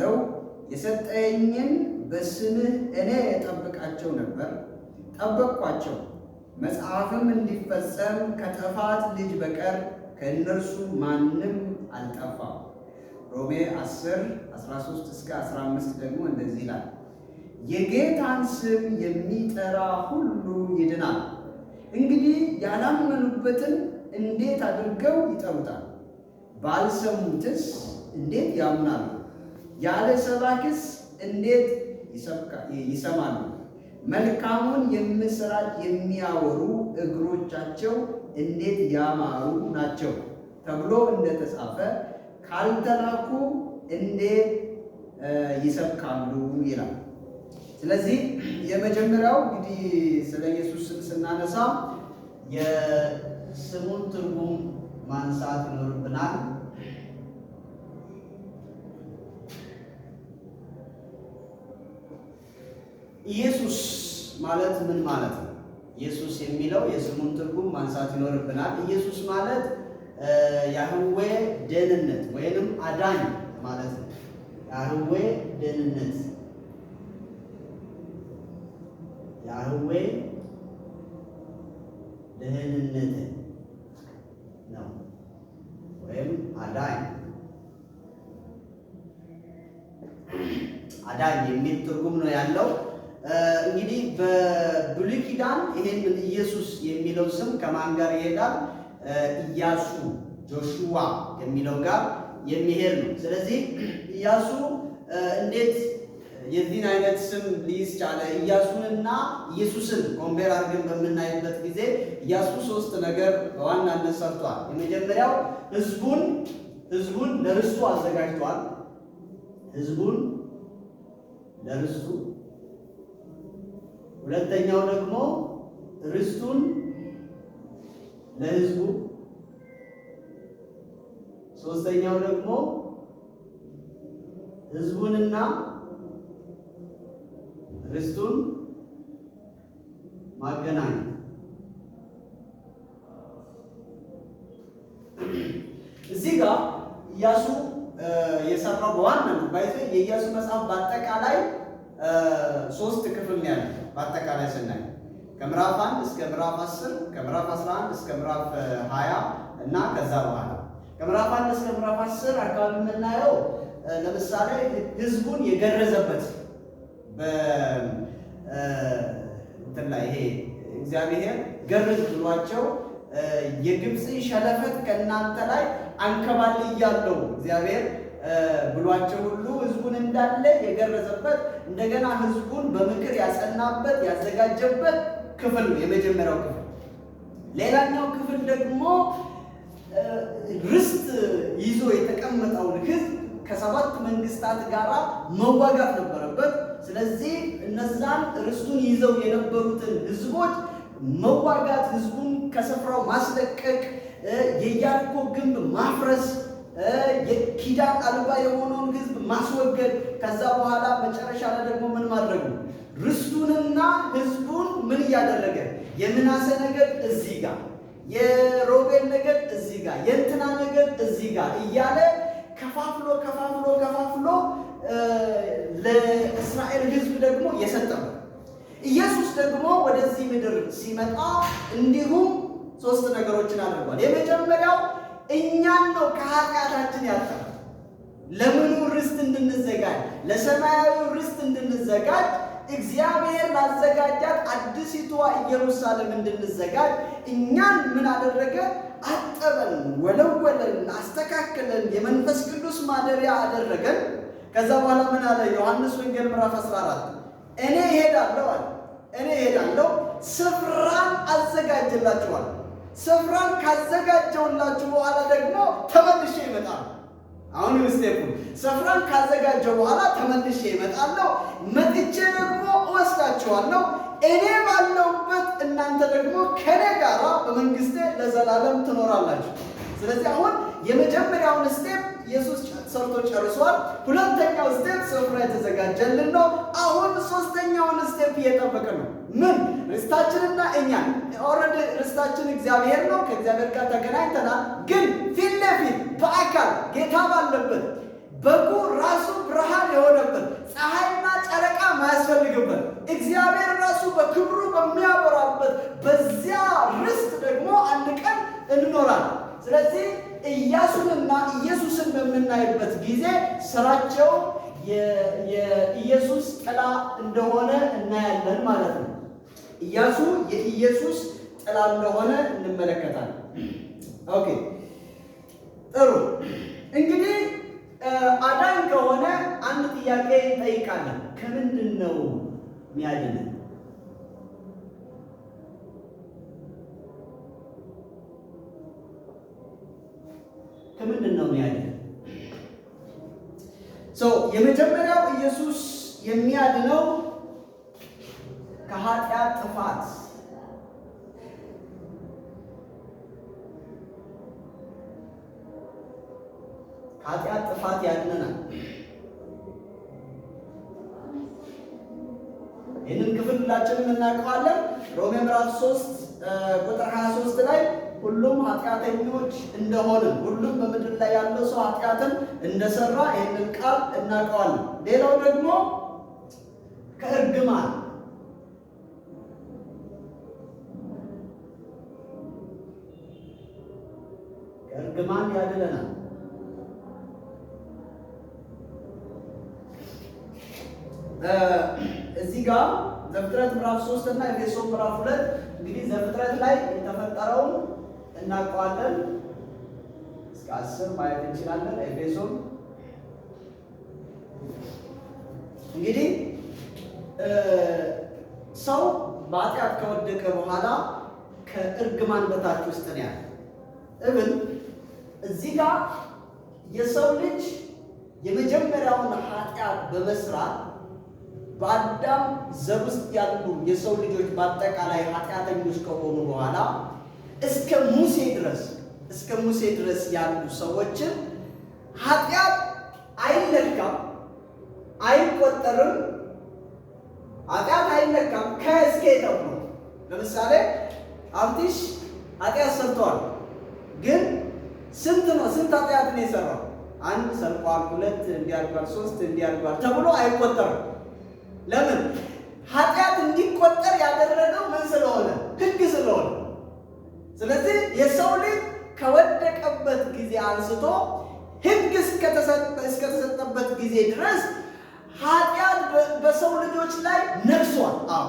ሳለሁ የሰጠኸኝን በስምህ እኔ እጠብቃቸው ነበር፣ ጠበቅኳቸው። መጽሐፍም እንዲፈጸም ከጥፋት ልጅ በቀር ከእነርሱ ማንም አልጠፋም። ሮሜ 10 13 እስከ 15 ደግሞ እንደዚህ ይላል፣ የጌታን ስም የሚጠራ ሁሉ ይድናል። እንግዲህ ያላመኑበትን እንዴት አድርገው ይጠሩታል? ባልሰሙትስ እንዴት ያምናሉ? ያለ ሰባኪስ እንዴት ይሰማሉ? መልካሙን የምስራች የሚያወሩ እግሮቻቸው እንዴት ያማሩ ናቸው ተብሎ እንደተጻፈ ካልተላኩ እንዴት ይሰብካሉ ይላል። ስለዚህ የመጀመሪያው እንግዲህ ስለ ኢየሱስ ስም ስናነሳ የስሙን ትርጉም ማንሳት ይኖርብናል። ኢየሱስ ማለት ምን ማለት ነው? ኢየሱስ የሚለው የስሙን ትርጉም ማንሳት ይኖርብናል። ኢየሱስ ማለት ያህዌ ደህንነት ወይንም አዳኝ ማለት ነው። ያህዌ ደህንነት፣ ያህዌ ደህንነት ነው ወይም አዳኝ፣ አዳኝ የሚል ትርጉም ነው ያለው። እንግዲህ በብሉይ ኪዳን ይሄንን ኢየሱስ የሚለው ስም ከማን ጋር ይሄዳል? ኢያሱ፣ ጆሹዋ ከሚለው ጋር የሚሄድ ነው። ስለዚህ ኢያሱ እንዴት የዚህን አይነት ስም ሊይዝ ቻለ? ኢያሱንና ኢየሱስን compare አድርገን በምናይበት ጊዜ ኢያሱ ሶስት ነገር በዋናነት ሰርቷል። የመጀመሪያው ህዝቡን ለርስቱ አዘጋጅቷል። ህዝቡን ለርስቱ። ሁለተኛው ደግሞ ርስቱን ለህዝቡ፣ ሶስተኛው ደግሞ ህዝቡንና ርስቱን ማገናኘት። እዚህ ጋር ኢያሱ የሰራው በዋናነት ባይዘ የኢያሱ መጽሐፍ በአጠቃላይ ሶስት ክፍል ነው ያለው። በአጠቃላይ ስናይ ከምዕራፍ 1 እስከ ምዕራፍ 10፣ ከምዕራፍ 11 እስከ ምዕራፍ 20 እና ከዛ በኋላ ከምዕራፍ 1 እስከ ምዕራፍ 10 አካባቢ የምናየው ለምሳሌ ህዝቡን የገረዘበት በእንትን ላይ ይሄ እግዚአብሔር ገርዝ ብሏቸው የግብፅን ሸለፈት ከእናንተ ላይ አንከባልያለሁ እግዚአብሔር ብሏቸው ሁሉ ህዝቡን እንዳለ የገረዘበት፣ እንደገና ህዝቡን በምክር ያጸናበት፣ ያዘጋጀበት ክፍል ነው የመጀመሪያው ክፍል። ሌላኛው ክፍል ደግሞ ርስት ይዞ የተቀመጠውን ህዝብ ከሰባት መንግስታት ጋር መዋጋት ነበረበት። ስለዚህ እነዛን ርስቱን ይዘው የነበሩትን ህዝቦች መዋጋት፣ ህዝቡን ከስፍራው ማስለቀቅ፣ የኢያሪኮ ግንብ ማፍረስ፣ የኪዳን አልባ የሆነውን ህዝብ ማስወገድ፣ ከዛ በኋላ መጨረሻ ላይ ደግሞ ምን ማድረግ ነው? ርስቱንና ህዝቡን ምን እያደረገ፣ የምናሴ ነገድ እዚህ ጋር፣ የሮቤል ነገድ እዚህ ጋር፣ የእንትና ነገድ እዚህ ጋር እያለ ከፋፍሎ ከፋፍሎ ከፋፍሎ ለእስራኤል ህዝብ ደግሞ የሰጠው። ኢየሱስ ደግሞ ወደዚህ ምድር ሲመጣ እንዲሁም ሶስት ነገሮችን አድርጓል። የመጀመሪያው እኛን ነው ከኃጢአታችን ያጠበው። ለምኑ ርስት እንድንዘጋጅ፣ ለሰማያዊ ርስት እንድንዘጋጅ፣ እግዚአብሔር ላዘጋጃት አዲሲቷ ኢየሩሳሌም እንድንዘጋጅ እኛን ምን አደረገ? አጠበን፣ ወለወለን፣ አስተካከለን፣ የመንፈስ ቅዱስ ማደሪያ አደረገን። ከዛ በኋላ ምን አለ? ዮሐንስ ወንጌል ምዕራፍ 14 እኔ እሄዳለሁ አለ። እኔ እሄዳለሁ፣ ስፍራን አዘጋጅላችኋለሁ። ስፍራን ካዘጋጀውላችሁ በኋላ ደግሞ ተመልሼ እመጣለሁ። አሁን step ኡ ስፍራን ካዘጋጀው በኋላ ተመልሼ እመጣለሁ። መጥቼ ደግሞ እወስዳችኋለሁ። እኔ ባለሁበት እናንተ ደግሞ ከኔ ጋር በመንግስቴ ለዘላለም ትኖራላችሁ። ስለዚህ አሁን የመጀመሪያውን step ኢየሱስ ሰርቶ ጨርሷል። ሁለተኛው step ስፍራ የተዘጋጀልን ነው። አሁን ሶስተኛውን step እየጠበቀ ነው። ምን? ርስታችንና እኛ already ርስታችን እግዚአብሔር ነው። ከእግዚአብሔር ጋር ተገናኝተናል። ግን ፊት ለፊት በአካል ጌታ ባለበት፣ በጉ ራሱ ብርሃን የሆነበት በማያስፈልግበት እግዚአብሔር ራሱ በክብሩ በሚያበራበት በዚያ ርስት ደግሞ አንድ ቀን እንኖራለን። ስለዚህ ኢያሱንና ኢየሱስን በምናይበት ጊዜ ስራቸው የኢየሱስ ጥላ እንደሆነ እናያለን ማለት ነው። ኢያሱ የኢየሱስ ጥላ እንደሆነ እንመለከታለን። Okay፣ ጥሩ። እንግዲህ አዳኝ ከሆነ አንድ ጥያቄ እንጠይቃለን። ከምንድን ነው የሚያድነን? ከምንድን ነው የሚያድነን? የመጀመሪያው ኢየሱስ የሚያድነው ከኃጢአት ጥፋት፣ ከኃጢአት ጥፋት ያድነናል። ይህንን ክፍል ሁላችንም እናውቀዋለን። ሮሜ ምዕራፍ 3 ቁጥር 23 ላይ ሁሉም ኃጢአተኞች እንደሆንን፣ ሁሉም በምድር ላይ ያለው ሰው ኃጢአትን እንደሰራ ይህንን ቃል እናውቀዋለን። ሌላው ደግሞ ከእርግማን፣ ከእርግማን ያድነናል። እዚህ ጋር ዘፍጥረት ምዕራፍ 3 እና ኤፌሶን ምዕራፍ 2፣ እንግዲህ ዘፍጥረት ላይ የተፈጠረውን እናውቀዋለን። እስከ 10 ማየት እንችላለን። ኤፌሶን እንግዲህ ሰው በኃጢአት ከወደቀ በኋላ ከእርግማን በታች ውስጥ ነው ያለ። እብን እዚህ ጋር የሰው ልጅ የመጀመሪያውን ኃጢአት በመስራት በአዳም ዘር ውስጥ ያሉ የሰው ልጆች በአጠቃላይ ኃጢአተኞች ከሆኑ በኋላ እስከ ሙሴ ድረስ ያሉ ሰዎችን ኃጢአት አይለካም፣ አይቆጠርም። ኃጢአት አይለካም ከእስከ ተብሎ። ለምሳሌ አብቲሽ ኃጢአት ሰርተዋል፣ ግን ስንት ነው? ስንት ኃጢአት ነው የሰራው? አንድ ሰርቋል፣ ሁለት እንዲያርጓል፣ ሶስት እንዲያርጓል ተብሎ አይቆጠርም። ለምን? ኃጢአት እንዲቆጠር ያደረገው ምን ስለሆነ? ሕግ ስለሆነ። ስለዚህ የሰው ልጅ ከወደቀበት ጊዜ አንስቶ ሕግ እስከተሰጠበት ጊዜ ድረስ ኃጢአት በሰው ልጆች ላይ ነግሷል። አዎ፣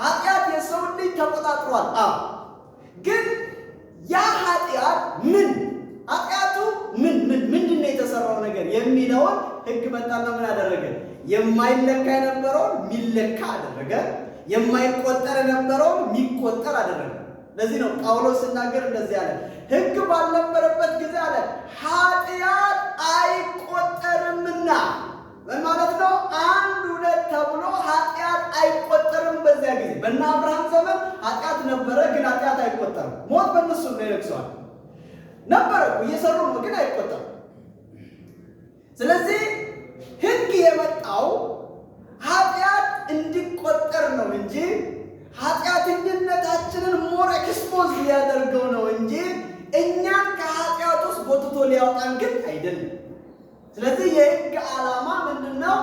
ኃጢአት የሰው ልጅ ተቆጣጥሯል። አዎ፣ ግን ያ ኃጢአት ምን ኃጢአቱ ምን ምን ምንድን ነው የተሰራው ነገር የሚለውን ሕግ መጣና ምን አደረገ? የማይለካ የነበረውን የሚለካ አደረገ። የማይቆጠር የነበረውን የሚቆጠር አደረገ። ለዚህ ነው ጳውሎስ ሲናገር እንደዚህ አለ፣ ሕግ ባልነበረበት ጊዜ አለ ኃጢአት አይቆጠርምና። ምን ማለት ነው? አንድ ሁለት ተብሎ ኃጢአት አይቆጠርም። በዚያ ጊዜ በእነ አብርሃም ዘመን ኃጢአት ነበረ፣ ግን ኃጢአት አይቆጠርም። ሞት በእነሱ ነው ይነግሰዋል ነበረ፣ እየሰሩ ነው፣ ግን አይቆጠርም። ስለዚህ ሕግ የመጣው ኃጢአት እንዲቆጠር ነው እንጂ ኃጢአተኝነታችንን more expose ሊያደርገው ነው እንጂ እኛን ከኃጢአት ውስጥ ጎትቶ ሊያወጣን ግን አይደለም። ስለዚህ የሕግ ዓላማ ምንድን ነው?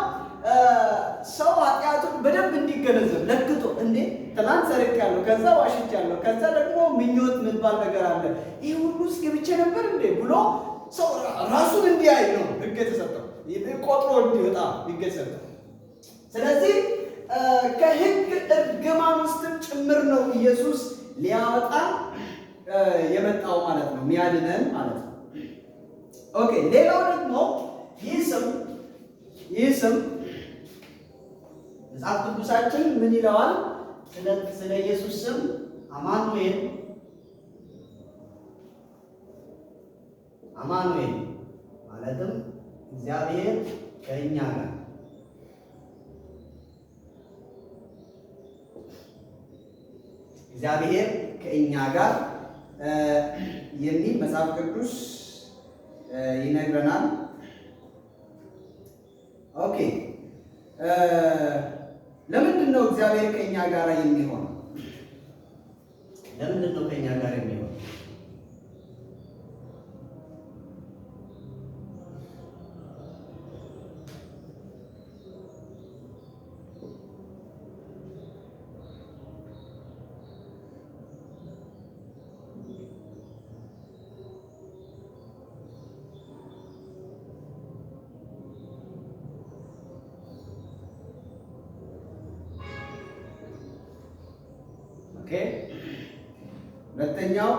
ሰው ኃጢአቱን በደንብ እንዲገነዘብ ለክቶ፣ እንዴ ትናንት ሰርቄያለሁ፣ ከዛ ዋሽቻለሁ፣ ከዛ ደግሞ ምኞት የሚባል ነገር አለ፣ ይህ ሁሉ ውስጥ ገብቼ ነበር እንዴ ብሎ ሰው ራሱን እንዲያይ ነው ሕግ የተሰጠው፣ ቆጥሮ እንዲወጣ ሕግ የተሰጠው። ስለዚህ ከሕግ እርግማን ውስጥም ጭምር ነው ኢየሱስ ሊያወጣን የመጣው ማለት ነው፣ የሚያድነን ማለት ነው። Okay፣ ሌላው ደግሞ ይህ ስም መጽሐፍ ቅዱሳችን ምን ይለዋል? ስለ ኢየሱስ ስም አማኑኤል፣ አማኑኤል ማለትም እግዚአብሔር ከእኛ ጋር፣ እግዚአብሔር ከእኛ ጋር የሚል መጽሐፍ ቅዱስ ይነግረናል። Okay፣ ለምንድን ነው እግዚአብሔር ከእኛ ጋር የሚሆነው? ለምንድን ነው ከእኛ ጋር የሚሆነው? Okay፣ ሁለተኛው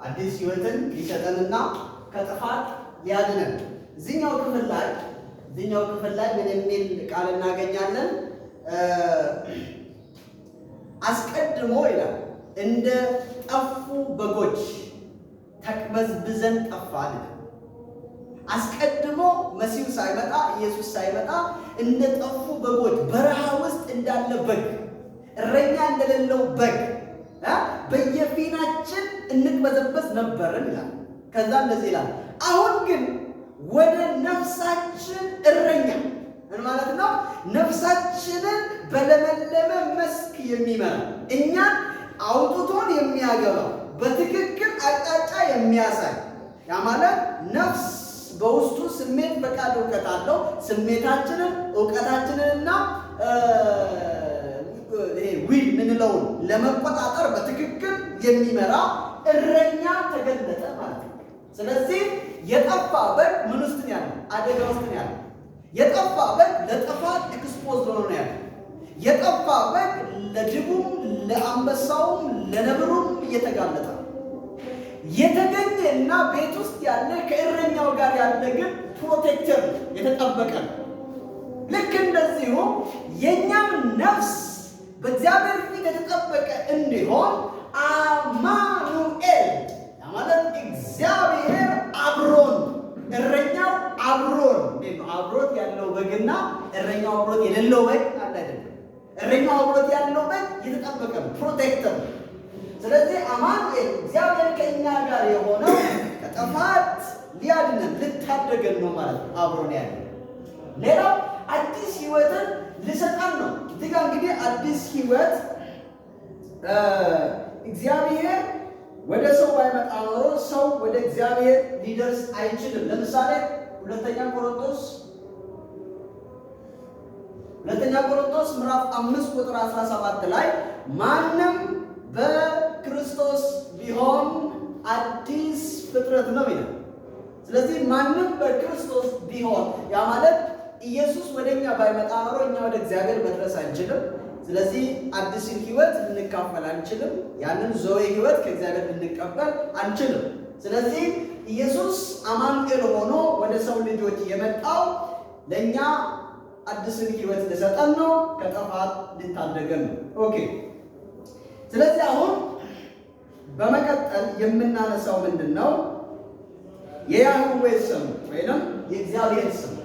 አዲስ ሕይወትን ሊሰጠንና ከጥፋት ሊያድነን። እዚህኛው ክፍል ላይ ምን የሚል ቃል እናገኛለን? አስቀድሞ ይላል እንደ ጠፉ በጎች ተቅበዝብዘን ጠፋን ይላል። አስቀድሞ መሲሁ ሳይመጣ፣ ኢየሱስ ሳይመጣ እንደ ጠፉ በጎች፣ በረሃ ውስጥ እንዳለ በግ፣ እረኛ እንደሌለው በግ በየፊናችን እንቅበዘበዝ ነበርን ይላል። ከዛ እንደዚህ ይላል፣ አሁን ግን ወደ ነፍሳችን እረኛ። ምን ማለት ነው? ነፍሳችንን በለመለመ መስክ የሚመራ፣ እኛን አውጥቶን የሚያገባ፣ በትክክል አቅጣጫ የሚያሳይ። ያ ማለት ነፍስ በውስጡ ስሜት፣ ፈቃድ፣ እውቀት አለው። ስሜታችንን፣ እውቀታችንንና will ምንለውን ለመቆጣጠር በትክክል የሚመራ እረኛ ተገለጠ ማለት ነው። ስለዚህ የጠፋ በግ ምን ውስጥ ነው ያለው? አደጋ ውስጥ ነው ያለው። የጠፋ በግ ለጥፋት expose ሆኖ ነው ያለው። የጠፋ በግ ለድቡም፣ ለአንበሳውም፣ ለነብሩም እየተጋለጠ ነው። የተገኘ እና ቤት ውስጥ ያለ፣ ከእረኛው ጋር ያለ ግን protected፣ የተጠበቀ ነው። ልክ እንደዚሁ የእኛም ነፍስ በእግዚአብሔር ፊት የተጠበቀ እንዲሆን አማኑኤል ማለት እግዚአብሔር አብሮን፣ እረኛው አብሮን። እንዴት ነው? አብሮት ያለው በግና እረኛው አብሮት የሌለው በግ አንድ አይደለም። እረኛው አብሮት ያለው በግ የተጠበቀ ነው፣ protected ነው። ስለዚህ አማኑኤል እግዚአብሔር ከእኛ ጋር የሆነው ከጥፋት ሊያድነን፣ ልታደገን ነው ማለት ነው። አብሮን ያለው ሌላው አዲስ ሕይወትን ሊሰጠን ነው። እዚህ ጋር እንግዲህ አዲስ ሕይወት፣ እግዚአብሔር ወደ ሰው ባይመጣ ኖሮ ሰው ወደ እግዚአብሔር ሊደርስ አይችልም። ለምሳሌ ሁለተኛ ቆሮንቶስ ምዕራፍ 5 ቁጥር 17 ላይ ማንም በክርስቶስ ቢሆን አዲስ ፍጥረት ነው ይላል። ስለዚህ ማንም በክርስቶስ ቢሆን፣ ያ ማለት ኢየሱስ ወደ እኛ ባይመጣ ኖሮ እኛ ወደ እግዚአብሔር መድረስ አንችልም። ስለዚህ አዲስን ሕይወት ልንካፈል አንችልም። ያንን ዞዌ ሕይወት ከእግዚአብሔር ልንቀበል አንችልም። ስለዚህ ኢየሱስ አማኑኤል ሆኖ ወደ ሰው ልጆች የመጣው ለእኛ አዲስን ሕይወት ሊሰጠን ነው፣ ከጥፋት ሊታደገን ነው። Okay። ስለዚህ አሁን በመቀጠል የምናነሳው ምንድን ነው? የያህዌ ስም ወይንም የእግዚአብሔር ስም።